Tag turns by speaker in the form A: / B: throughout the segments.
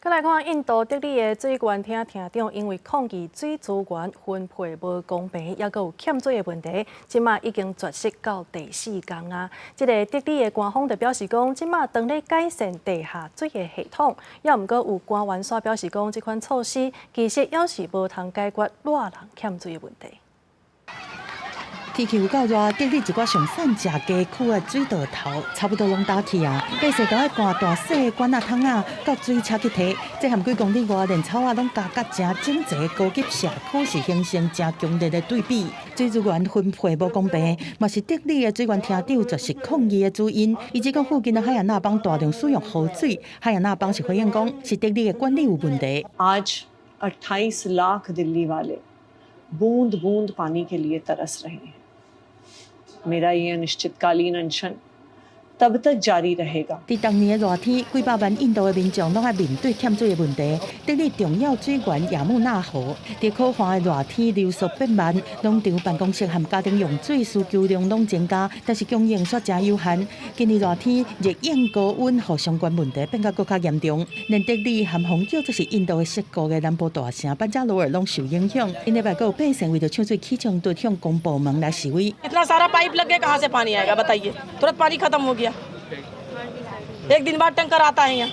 A: 閣來看印度德里的水源廳廳長，因為抗議水資源分配無公平，猶閣有欠水的問題，這馬已經絕食到第四工啊！這个德里的官方就表示講，這馬當咧改善地下水的系統，猶毋過有官員煞表示講，這款措施其實猶是無通解決熱人欠水的問題。
B: 天氣有夠熱，德里一寡上散食街區的水道頭差不多攏焦去啊！百姓都愛掛大細的罐仔桶仔，到水車去提。這和幾公里外連草仔攏加甲誠整齊高級社區是形成誠強烈的對比。水資源分配無公平，嘛是德里的水源廳長絕食抗議的主因。伊指講附近的哈亞納邦大量使用河水，哈亞納邦是回應講是德里的管理有問題。
C: आज 28 लाख दिल्ली वाले बूंद बूंद पानी के लिए तरस रहे हैं। मेरा ये अनिश्चितकालीन अनशन तब तक जारी रहेगा。
B: 佇當年的熱天，幾百萬印度的民眾攏愛面對欠水的問題。德里重要水源亞穆納河，佇可旱的熱天流速變慢，農場辦公室和家庭用水需求量攏增加，但是供應卻誠有限。今年熱天熱應高溫，予相關問題變甲閣較嚴重。連德里和予叫做是印度的矽谷的南部大城班加羅爾攏受影響。頂禮拜閣有百姓為著搶水起衝突，向公部門來示威。
D: एक दिन बाद टैंकर आता है यहाँ।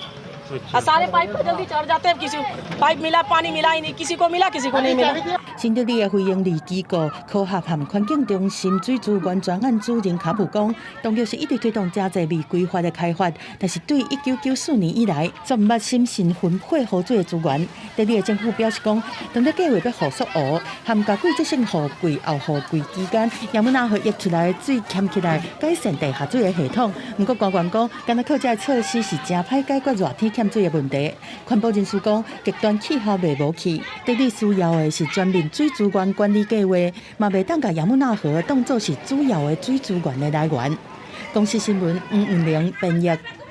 D: सारे पाइप जल्दी चढ़ जाते हैं। किसी पाइप मिला, पानी मिला ही नहीं। किसी को मिला, किसी को नहीं मिला。
B: 新德里的非營利機構科學和環境中心水資源專案主任卡布講，當局是一直推動誠濟未規劃的開發，但是對1994年以來，煞毋捌審慎分配雨水的資源。德里的政府表示講，當咧計劃欲予縮湖，和共季節性雨季、後雨季期間，亞姆納河溢出來的水撿起來，改善地下水的系統。毋過官員講，干焦靠這个措施是誠歹解決熱天欠水的問題。環保人士講，極端氣候袂無去，德里需要的是全面水資源管理計劃，嘛袂當共亞姆納河當做是主要的水資源的來源。公視新聞黃文玲編譯。